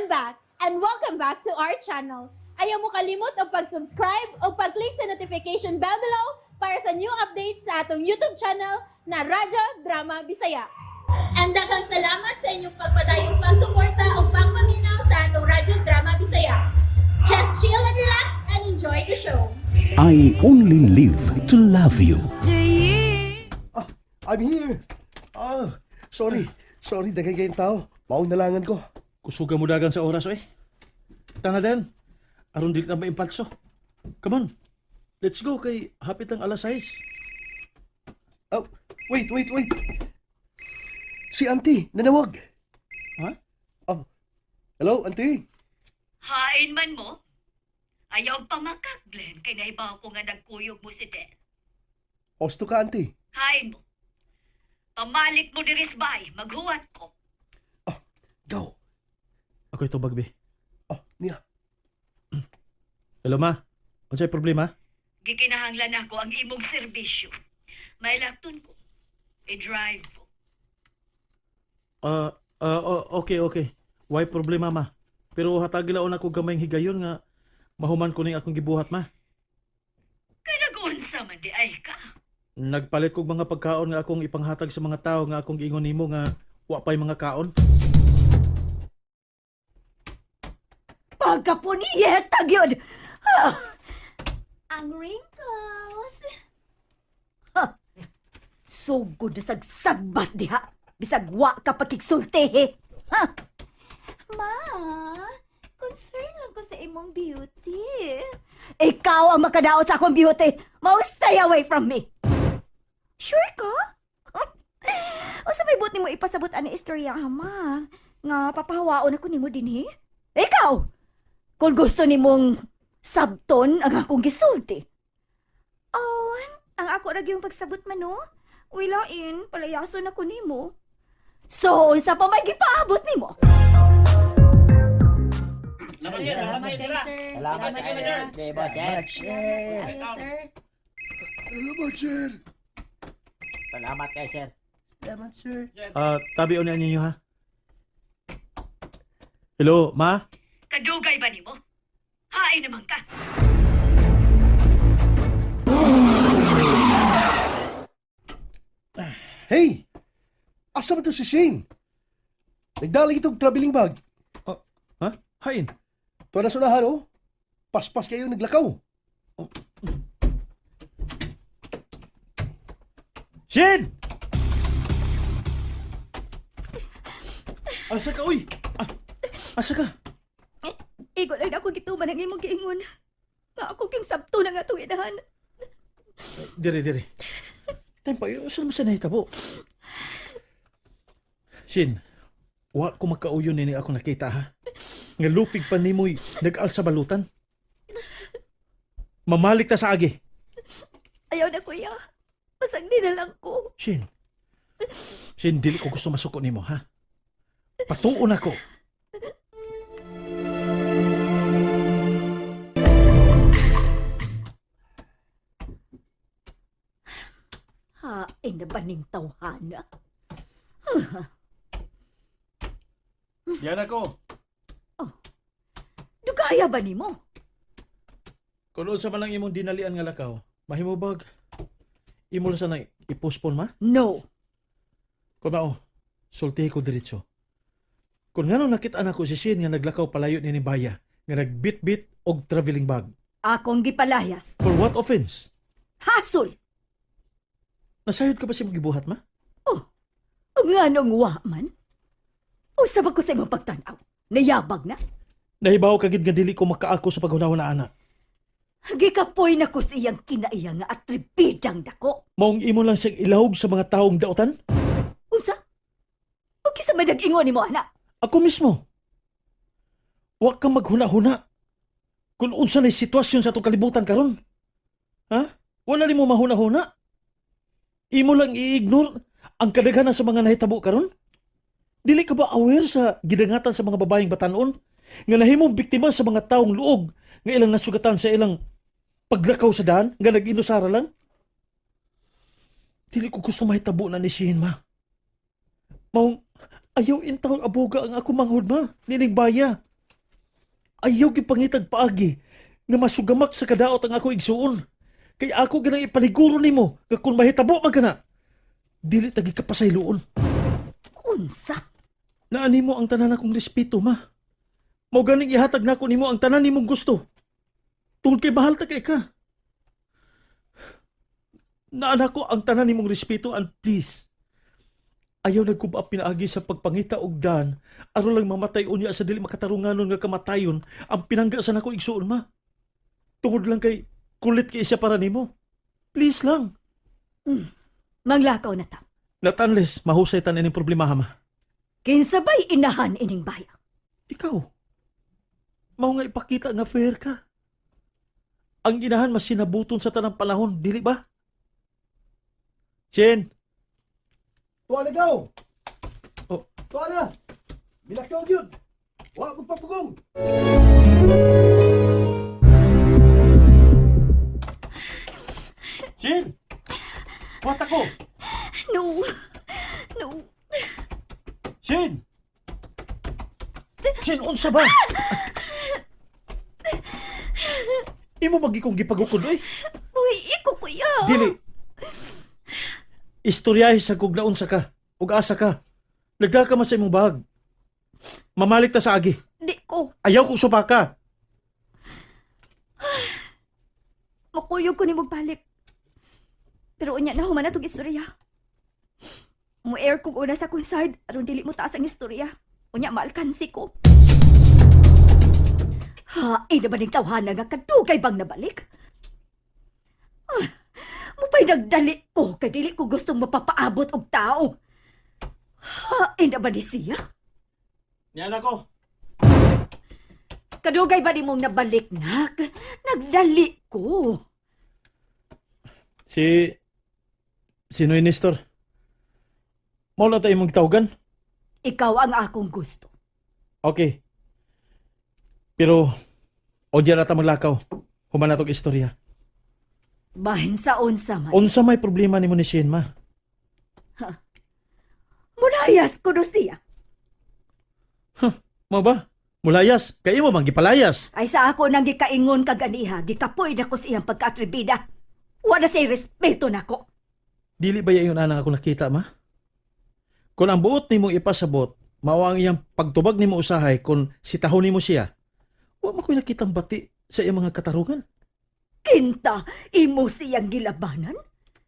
I'm back and welcome back to our channel. Ayaw mo kalimot og pag-subscribe o pag-click sa notification bell below para sa new updates sa atong YouTube channel na Radyo Drama Bisaya. And daghang salamat sa inyong pagpadayong pagsuporta o pagpaminaw sa atong Radyo Drama Bisaya. Just chill and relax and enjoy the show. I only live to love you. Ah, I'm here. Ah, sorry. Sorry, daghan kayong tao. Maong nalangan ko. Kusuga mo dagan sa oras, oy. Tana din. Aron dili na maimpatso. Come on. Let's go kay hapit ang alas 6. Oh, wait, wait, wait. Si Auntie, nanawag. Ha? Oh, hello, Auntie. Hain man mo. Ayaw pamakak, Glenn, kay naibaw ko nga nagkuyog mo si Del. Osto ka, Auntie. Hain mo. Pamalik mo diri sa bahay, maghuwat ko. Oh, go. Ako ito bagbi. Oh, niya. Hello, ma. Unsay problema? Gikinahanglan ako ang imong serbisyo. May lakton ko. I-drive ko. Ah, okay, okay. Why problema, ma? Pero hatagi laon ako gamayng higayon nga mahuman ko ning akong gibuhat, ma. Kay nagunsa man di ay ka. Nagpalit kog mga pagkaon nga akong ipanghatag sa mga tao nga akong giingon nimo nga wa pay mga kaon. Pagkapuniyeta gyud. Ang wrinkles! Sugod na sagsagbat diha. Bisag wa ka pakigsultihi. Ha? Ma, concern lang ko sa imong beauty. Ikaw ang makadaot sa akong beauty. Mao stay away from me. Sure ka? Usa may buot nimo ipasabot ani istorya ha, ma? Nga papahawaon ako nimo dinhi? Ikaw! Kung gusto nimong sabton ang akong gisulti. Oh, ang ako ra gyung pagsabot man no. Uy lain, palayason ako nimo. So, unsa pa may gipaabot nimo? Salamat kay sir. Salamat kay boss, sir. Ayo, sir. Salamat, sir. Salamat kay sir. Salamat, sir. Ah, tabi unya ninyo ha. Hello, ma. Kadugay ba nimo? Hain naman ka. Hey! Asa ba to si Shane? Nagdala itong traveling bag. Oh, ha? Hain. Tuwa na sunahan, oh. Paspas kayo naglakaw. Shin! Asa ka, uy? Ah, asa ka? Igo lang na ako gituman ang imong giingon. Nga ako kyung sabto na nga atong inahan. Dire, dire. Time pa, saan mo siya nahitabo? Shin, wa ko makauyon nini ako nakita, ha? Nga lupig pa nimoy nag-al sa balutan. Mamalik ta sa agi. Ayaw na kuya. Pasang di na lang ko. Shin. Shin, dili ko gusto masuko nimo, ha? Patuon ako. Hain na ba ning tawhana? Yan ako. Dugaya ba nimo? Kung unsa man lang imong dinalian nga lakaw, mahimo bag imo lang sana i-postpone ma? No. Kung mao, sultihi ko diretso. Kung ngano nakita nako si Shin nga naglakaw palayo ni Baya, nga nagbit-bit og traveling bag. Akong gipalayas. For what offense? Hasol! Nasayod ka ba sa imong gibuhat ma? O nga nung wa man? Usa ba ko sa imong pagtan-aw? Nayabag na? Nahibaw ka gid nga dili ko makaako sa paghunahon na ana. Gikapoy na ko sa iyang kinaiya nga atribidang dako. Maong imo lang siyang ilahog sa mga taong daotan? Unsa? O kisa may nag-ingon nimo ana? Ako mismo. Wa ka maghuna-huna. Kung unsa na sitwasyon sa atong kalibutan karon. Ha? Wala nimo mahuna-huna. Imo lang i-ignore ang kadaghanan sa mga nahitabo karon. Dili ka ba aware sa gidangatan sa mga babaeng batanon nga nahimong biktima sa mga taong luog nga ilang nasugatan sa ilang paglakaw sa daan nga nag-inusara lang? Dili ko gusto mahitabo na ni Shein, ma. Maong ayaw intawon abuga ang ako manghud ma. Nining baya. Ayaw gipangitag paagi nga masugamak sa kadaot ang ako igsuon. Kay ako ganang ipaliguro nimo nga kung mahitabo man kana, dili ta gikapasayloon. Unsa? Naa nimo ang tanan akong respeto, ma. Mao ganing ihatag nako nimo ang tanan nimong gusto. Tungod kay mahal ta kay ka. Naa nako ang tanan nimong respeto and please. Ayaw nagkuba pinaagi sa pagpangita og dan aron lang mamatay unya sa dili makatarunganon nga kamatayon ang pinangga sa nako igsuon, ma. Tungod lang kay kulit kay siya para nimo. Please lang. Manglakaw na ta. Not unless mahusay tan ining problema, ha, ma. Kinsa bay inahan ining baya? Ikaw. Mao nga ipakita nga fair ka. Ang inahan mas sinabuton sa tanang panahon, dili ba? Chen, Tuwa na gaw! Oh. Tuwa na! Bilakaw yun! Wa ko papugong! Chen! Wata ko! No. No. Chen! Chen, unsa ba? Imo magi kong gipagukod oy. Uy, iko kuya. Dili. Istoryahe sa kog naunsa ka ug asa ka. Nagdaka man sa imong bag. Mamalik ta sa agi. Di ko. Ayaw kong supaka. Makuyog ko ni balik. Pero unya na human na tong istorya. Mo-air kog una sa akong side aron dili mo taas ang istorya. Unya maalkansi ko. Ha, na ba ning tawhana nga kadugay bang nabalik? Ah, mupay nagdali ko kay dili ko gustong mapapaabot og tao. Ha, na ba ni siya? Niyan ako. Kadugay ba nimong nabalik, nak? Nagdali ko. Si... Sino yung Nestor? Mao na tayo mong gitawagan? Ikaw ang akong gusto. Okay. Pero, o diyan na ta maglakaw. Human na tong istorya. Bahin sa unsa man. Unsa may problema nimo ni Shane, ma? Mulayas ko do siya. Mao ba? Mulayas. Kay imo man gipalayas. Ay sa ako nang gikaingon kag ganiha, gikapoy na ko sa iyang pagkaatribida. Wala siya'y respeto nako. Dili ba yayon ana ako nakita, ma? Kung ang buot nimo ipasabot, mao ang iyang pagtubag nimo usahay kung sitahon nimo siya. Wa man ko'y nakitang bati sa iyang mga katarungan. Kinta, imo siyang gilabanan?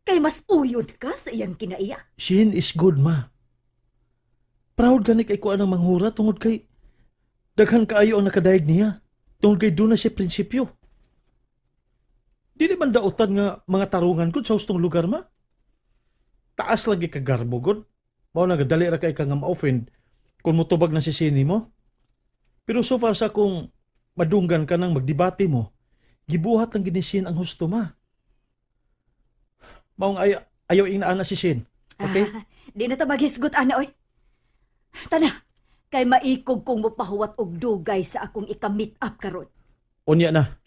Kay mas uyod ka sa iyang kinaiya. Shane is good, ma. Proud gani kay ko anang manghura tungod kay daghan kaayo ang nakadayeg niya. Tungod kay doon na siya prinsipyo. Dili man dautan nga mga tarungan gud sa hustong lugar, ma. Taas lagi ka garbo gud. Mao na dali ra kay ka nga ma-offend kung motubag na si Shane mo. Pero so far sa kung madunggan ka nang magdebate mo, gibuhat ang gini Shane ang husto, ma. Maong ayaw inaan na si Shane. Okay? Ah, di na ta maghisgot, ana, oy. Tana, kay maikog kong mopahuwat og dugay sa akong ika-meet up karon. Unya na.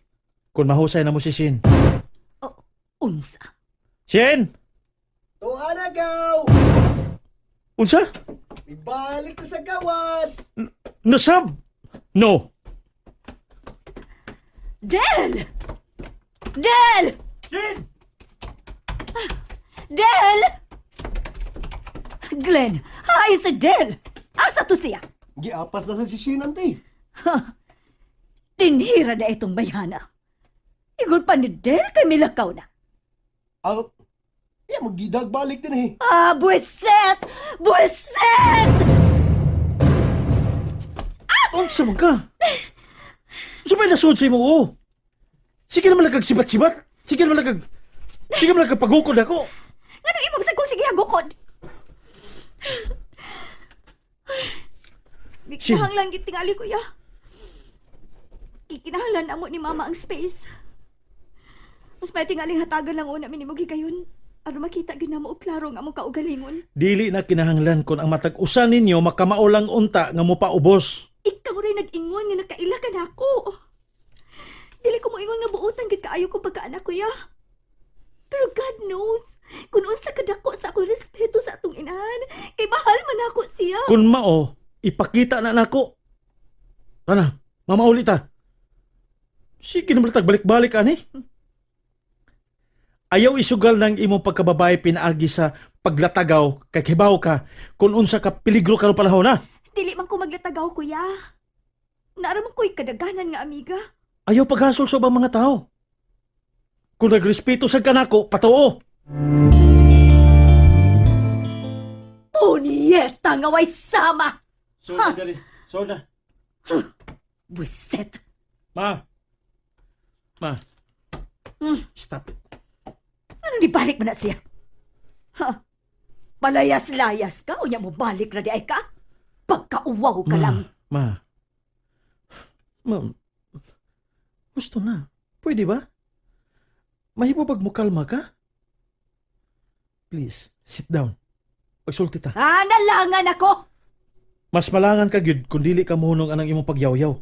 Kung mahusay na mo si Shin. Unsa? Shin! Tuwa na gaw! Unsa? Ibalik na sa gawas! Nasab! No! Del! Del! Shin! Del! Glenn, hi si Del! Asa to siya? Giapas na sa si Shane, ante. Tinhira na itong bayhana. Ingon pa ni Del kay milakaw na. Ang... Iya, magidag balik din eh. Ah, buweset! Buweset! Unsa man ka? Unsa may nasud sa imong oo? Sige naman lang kag sibat-sibat. Sige naman lang kag pagukod ako. Nganong imo bisag ko sige hagukod? Shin. Biglang lang gitingali kuya. Gikinahanglan amo ni mama ang space. Mas may tingaling hatagan lang una minimo gigayon. Aron makita gyud namo og klaro nga among kaugalingon. Dili na kinahanglan kung ang matag usa ninyo makamao lang unta nga mopaubos. Ikaw rin nag-ingon nga nakaila ka nako. Dili ko moingon nga buotan gid kaayo kong pagkaanak kuya. Pero God knows kung unsa kadako sa akong respeto sa atong inahan, kay mahal man ako siya. Kung mao, ipakita na nako. Tana, mamauli ta. Sige naman tag balik-balik ani. Ayaw isugal ng imong pagkababae pinaagi sa paglatagaw kay kibaw ka kung unsa ka peligro karon panahon na. Dili man ko maglatagaw, kuya. Naa raman ko'y kadaghanan nga amiga. Ayaw paghasol sa ubang mga tao. Kung nagrespeto sa kanako, patoo. Punyeta nga way sama! So na dali. So na. Buset! Ma. Ma. Stop it. Ano ni balik man na siya? Ha? Palayas-layas ka, unya mo balik na diay ka? Pagkauwaw ka Ma, lang. Ma. Ma. Gusto na. Pwede ba? Mahimo bag mo kalma ka? Please, sit down. Pagsulti ta. Ah, nalangan ako! Mas malangan ka gyud kung dili ka mohunong anang imong pagyawyaw.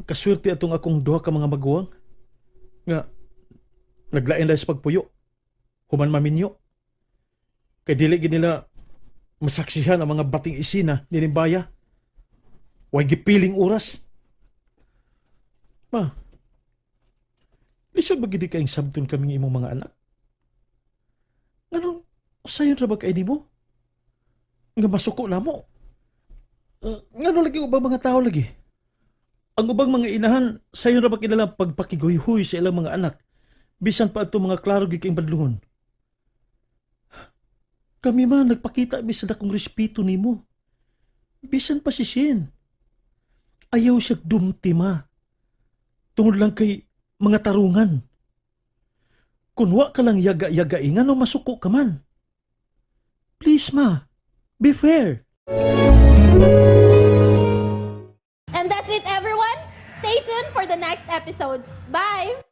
Pagkaswerte atong akong duha ka mga maguwang nga naglain dahil sa pagpuyo. Human maminyo. Kay dili gid nila masaksihan ang mga bating isina ni Limbaya. Way gipiling oras. Ma, lisod ba gid kayong sabton kaming imong mga anak? Anong sayon ra ba kay nimo? Nga masuko na mo. Ngano lagi ubang mga tao lagi? Ang ubang mga inahan, sayon ra ba kinala pagpakiguyhuy sa ilang mga anak? Bisan pa ato mga klaro gyud kayong badlungon. Kami man nagpakita mi sa dakong respeto nimo. Bisan pa si Shin. Ayaw siya dumti ma. Tungod lang kay mga tarungan. Kung wa ka lang yaga-yaga ngano masuko ka man. Please ma, be fair. And that's it, everyone. Stay tuned for the next episodes. Bye!